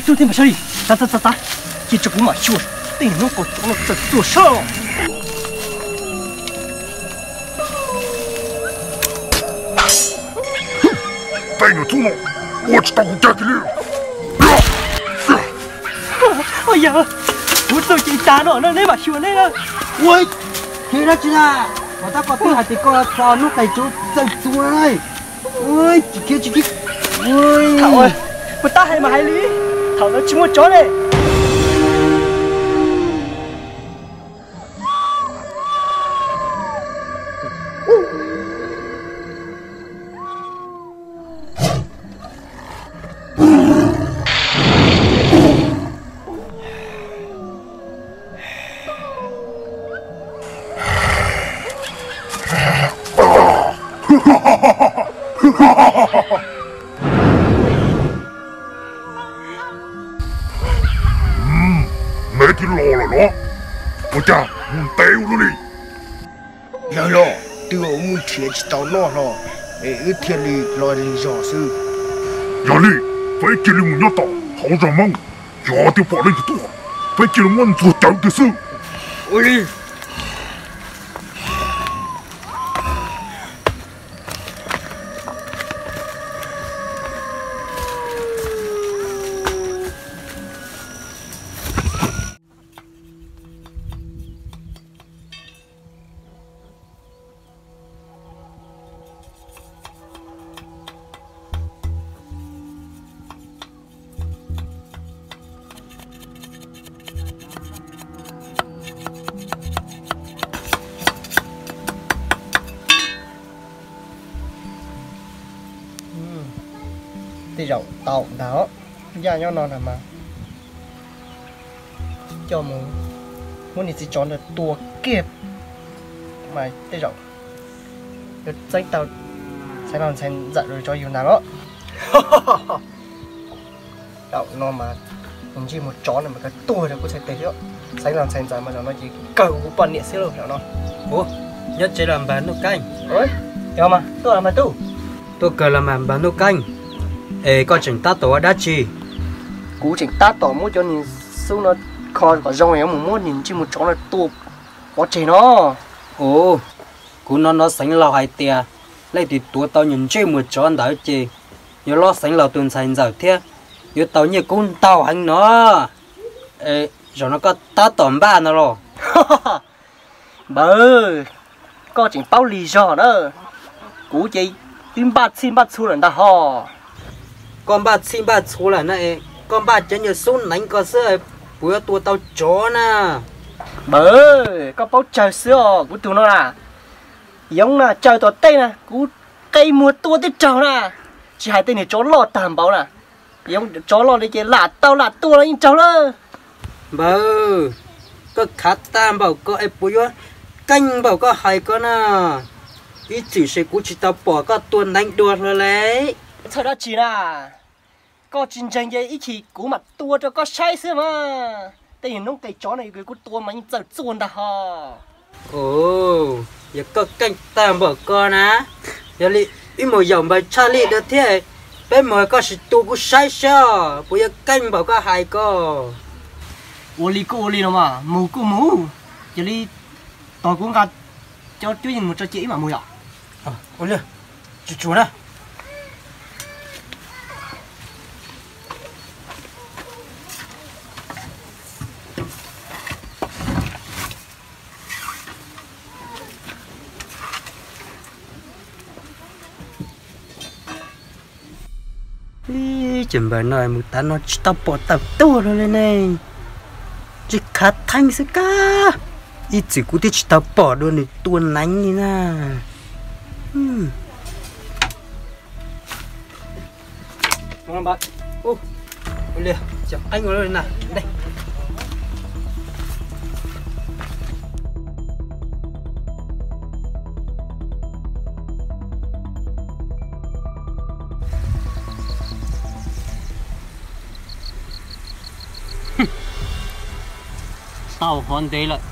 Tub thiab mas sab li, txav txav txav txav, cia tso kuv mam xyuas tej hnub kaus cov no txawm txuag sab. Tej niag tub no ua tsis tau kuv cag kiag li. Ua yog kuv txuag ces tas no na, neb mam xyuas neb na. Ua, khiav dab tsi na? Kuv tab kuv twb hais tias koj txog hnub qes tsuv txawm txuag na. Ua, tsis khiav tsis khiav. Thaum puas tab hais mas hais li, thaum ntawd tsis muaj tsov ne. Neb twb los lawm los? Ua cas mus ntev ua luaj li? Yawg los, twb ua mus nrhiav tsis tau noj hlo es wb thiaj li los lig zog xwb. Yog li, peb cia li mus nyob tom hauv zos Hmoob, yog tias pom leej twg tuaj, peb cia li muab ntxuag cawv tiag xwb. Ua li. Tej zaum tau ntag, ncaj nyob no ntag mas. Coj mus muab niag txiv tsov ntawd tua kiag mas tej zaum yuav txeeb tau Xeev Laus ntxhais ntxawm rau yus ntag los. Zaum no mas nws ntsej muag tsov no mas kawg tuag rau kuv txhais tes thiab. Xeev Laus ntxhais ntxawm mas zaum no ces kawg kuv poj niam xwb lauj zaum no. Ub, nyob tsev los npawg Nuj Keeb? Yog mas, tuaj los npawg Tub. Tuaj kawg los mas npawg Nuj Keeb. Es koj tseem tab tom ua dab tsi? Kuv tseem tab tom muab cov niag xub no kho kom zoo es mus muab niag ntsej muag tsov no tua pov tseg no. Ub, kuv hnov hnov Xeev Laus hais tias leej twg tuav tau niag ntsej muag tsov ntawd ces yuav lob Xeev Laus tus ntxhais ntxawm thiab yuav tau nyiaj kub ntau heev no. Zaum no koj tab tom npaj no los? Npawg, koj tseem paub lig zog na. Kuv ces twb npaj txhij npaj txhua lawm ntag hos. Koj npaj txhij npaj txhua lawm na, koj npaj cov nyuag xub neev ko xwb puas yuav tua tau tsov na? Npawg, koj paub tsawg xwb os, kuv tus no na, yoov na, tsawg tom tej na kuv qe muag tua tib raug na. Tsis hais tej niag tsov loj tag npaum na, yoov tsov loj li ces lam tau lam tua los yeej raug lawm. Npawg, koj khav tag npaum ko es puas yuav keej npaum koj hais ko na? Ib txwm ces kuv tsis tau pom koj tua neev dua hlo li. Txhawj dab tsi na? Koj tsis ntseeg ces ib chim kuv mam tua rau koj saib xwb mas. Tej niag noob qes tsov no kuv tua mas yeej txawm txuag ntag hos. Yog koj keej tag npaum ko na, yog li wb mus yaum npawg Tshaj Lij dua thiab, peb mus koj sim tua kuv saib seb puas yuav keej npaum koj hais ko. Ua li kuj ua li no mas, mus kuj mus, cia li tos kuv nqa cov cuab yeej mus tso cia ib mam mus yom. Ua li, tsuag tsuag na. Ib, ces npawg no mus tav no tsis tau pom tawm tuaj los li ne. Tsis khav theeb xwb kab, ib txwm kuv twb tsis tau pom dua nws tua neev li na. Tau hov ntev lawm,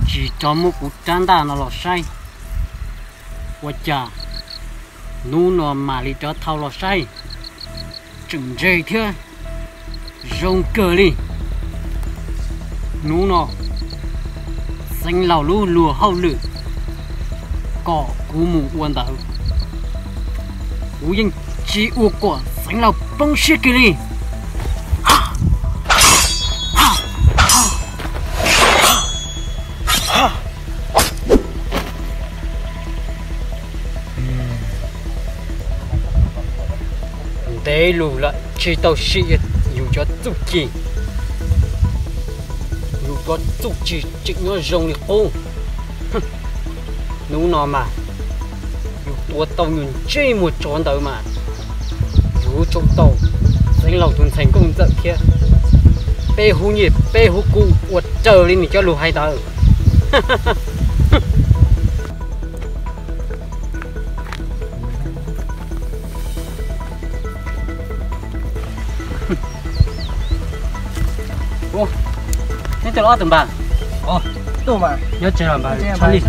tsis rov muab kuv rab ntaj no los saib. Ua cas hnub no mam li rov thau los saib, tseem ntse thiab. Zoo kawg li. Hnub no Xeev Laus lub luag hauj lwm kom kuv mus ua ntawd, kuv yeej tsis ua kom Xeev Laus poob siab kiag li. Ntev lus lawm tsis tau sim yus cov txuj ci, yus cov txuj ci tseem nyob zoo li qub. Hnub no mas yus tua tau nyuag ntsej muag tsov ntawd mas yuav tsum tau Xeev Laus tus ntxhais nkauj ntxawm thiab peb hub nyiaj peb hub kub ua raws li nws cov lus hais ntawd. Neb tuaj los ob tug npawg? Nyob tsev los npawg Tshaj Lij?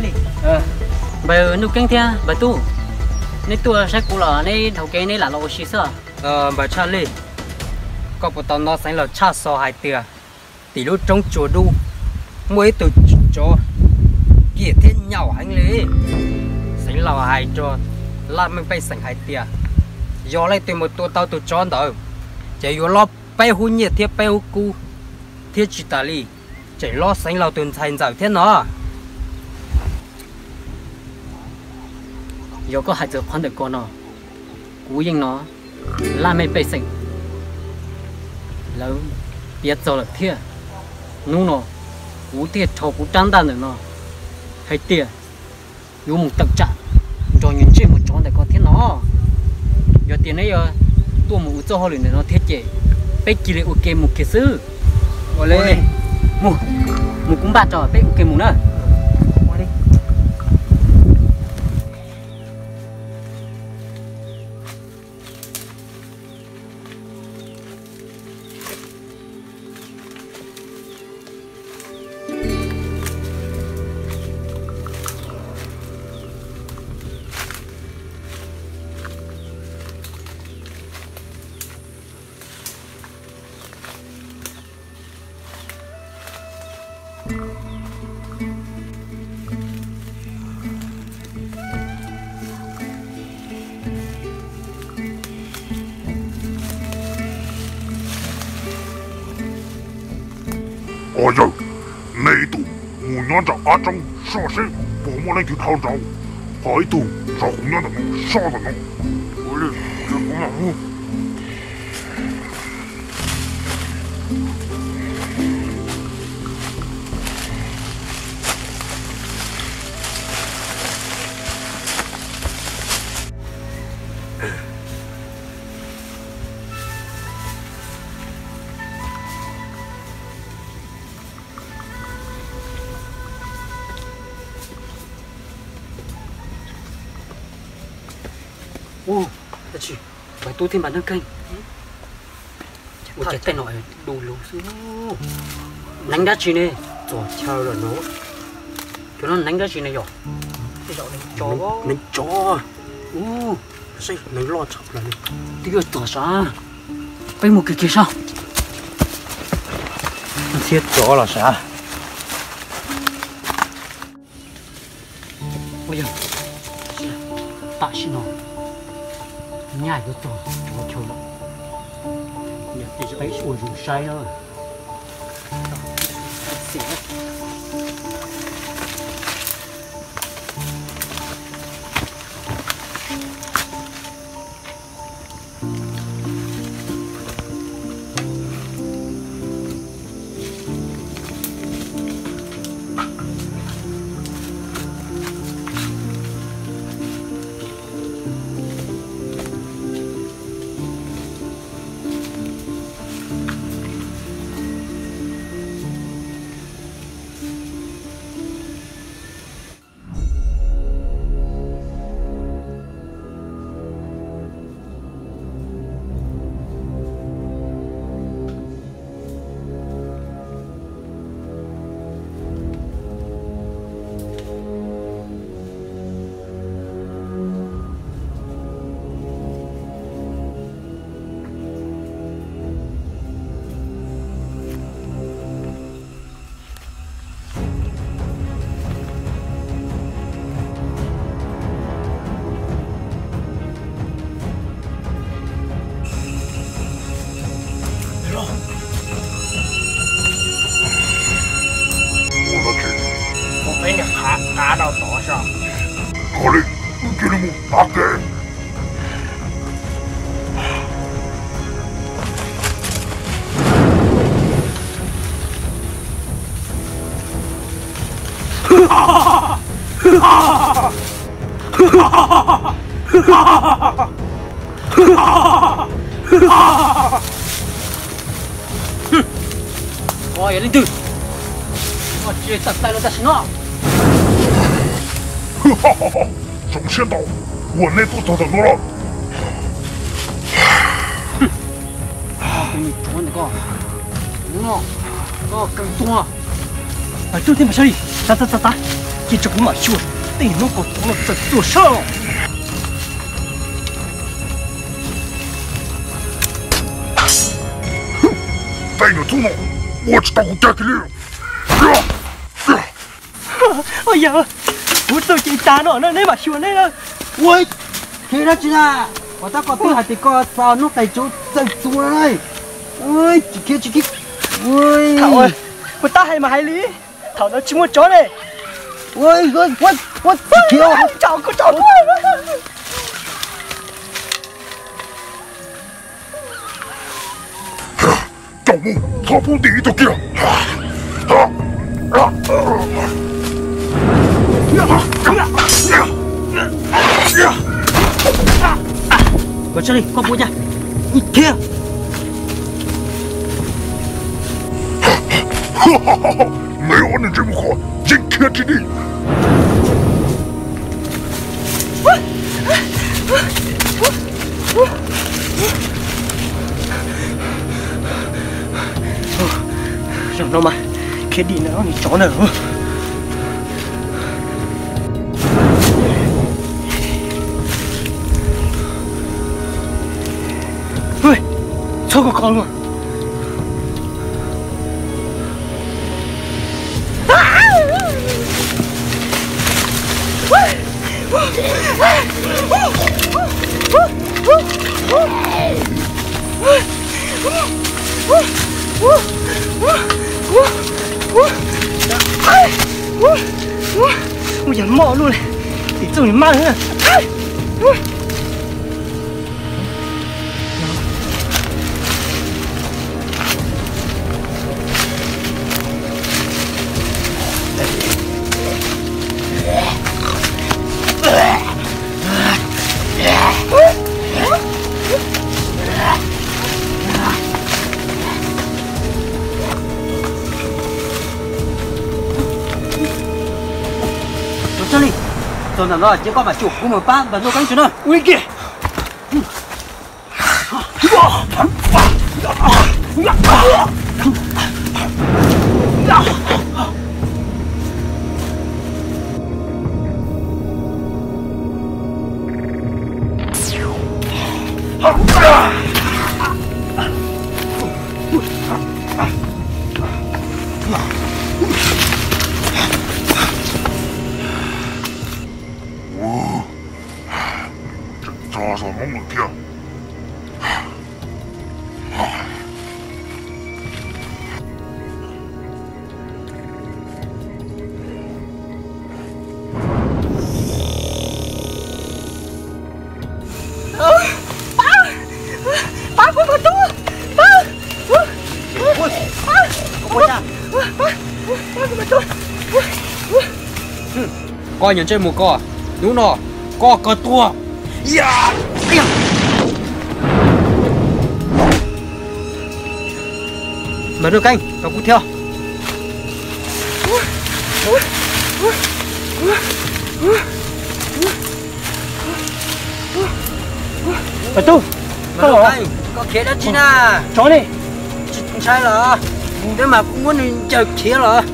Npawg Nuj Keeb thiab npawg Tub, neb tuaj saib kuv los neb dhau kev neb lam los ua si xwb? Npawg Tshaj Lij, koj puas tau hnov Xeev Laus Tshaj Xos hais tias tim lub roob Tsua Dub muaj ib tug tsov kiag thiab nyaum heev li? Xeev Laus hais rau laj mej pej xeem hais tias yog leej twg mus tua tau tus tsov ntawd ces yuav lob peb hub nyiaj thiab peb hub kub, thiab tsis tas li tseem lob Xeev Laus tus ntxhais ntxawm thiab no. Yog koj hais txog qhov ntawm ko no, kuv yeej hnov laj mej pej xeem lawv piav txog lawm thiab. Hnub no kuv thiaj rho kuv rab ntaj ntawm no hais tias yuav mus tawm tsam nrog nyuag ntsej muag tsov ntawm ko thiab no. Yog tias neb yuav tuaj mus ua txoj hauj lwm ntawm no thiab ces peb cia li ua ke mus kiag xwb. Mus, mus kuv npaj tso peb ua ke mus na. Os yawg, nej ib tug mus nyob nram qab roob soj seb puas muaj leej twg dhau nraud, ho ib tug nrog kuv nyob ntawm no soj ntawm no. Ua, tab sis npawg Tub thiab npawg Nuj Keeb, ua cas tej no du lug xwb. Neev dab tsi ne? Txog chaw lawm no. Cov no neev dab tsi ne yom? Neev tsov. Neev loj tshaj plaws li. Twb yuav txog sav, peb mus kiag kiag saib. Thiab tsov los sav. Ua yog, tam sim no nyaj yuav txog tsov chaw lawm, peb ua zoo saib na. Ua dab tsi? Ua peb niag qav qav rau tod soj. Koj li, wb cia li mus tav kev. Koj yog leej twg? Koj tsis txawj txais los tam sim no. Zoo siab ntau uas neb tuaj txog thaum no lawm. Koj, koj kawg tuag. Mas rub thiab mas sawv li, tav tav tav tav, cia rau kuv mam xyuas tej hnub koj tuag no txawm tuag sab. Tej niag tub no ua tsis tau kuv caj kiag li. Ua yog kuv txuj ci tag no na, neb mam xyuas neb na. Ua khiav dab tsi na? Pom tab koj twb hais tias koj xa hnub qes tsuv txawj txua no na. Ua tsis khiav tsis khiav. Thaum puas tab hais mas hais li, thaum no tsis muaj tsov ne. Ua tsis khiav. Tsom kuv tsom. Caum mus, txhob pub ntim ib tug kiag. Koj tsa li, koj puas cas? Khiav. Neb ob niag ntsej muag qhuav, yeej khiav tsis dim. Zaum no mas khiav dim na, niag tsov na. Txhob kov kov luaj. Ua yog moj luaj li, tim txuj ni maj. Txog li, txog ntawm no ces koj mam xyuas kuv mus pab npawg Nuj Keeb tso na. Ua li kiag. Tseem txog xov moob lawm thiab. Pab, pab kuv tus tub, pab, pab, pab kuv tus tub. Koj nyob ntsej muag koj, hnub no koj kawg tuag. Npawg Nuj Keeb, tos kuv thiab. Npawg Tub, koj khiav dab tsi na? Tsov ne. Tsis ntshai los, twb mas kuv muab nws ncaws khiav los.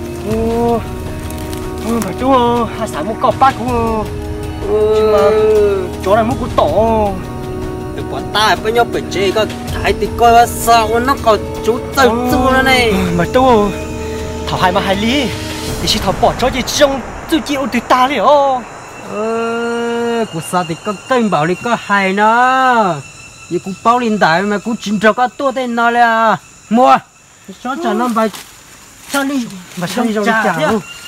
Npawg Tub, haj xav muab koj pab kuv, tsis mas tsov no muab kuv tom. Pom tab peb nyob pem tsev koj hais tias koj xa ua noj qos tsuv txawj txuj no ne. Npawg Tub, thaum hais mas hais li, tiam sis thaum pom tsov ces tsis zoo txuj ci ua twg tag li os. Kuv xav tias koj txawj npaum li koj hais no, yog kuv paub li ntawd mas kuv tsis nrog koj tuaj tej no li os. Muaj, tsam no npawg Tshaj Li zoo li cas?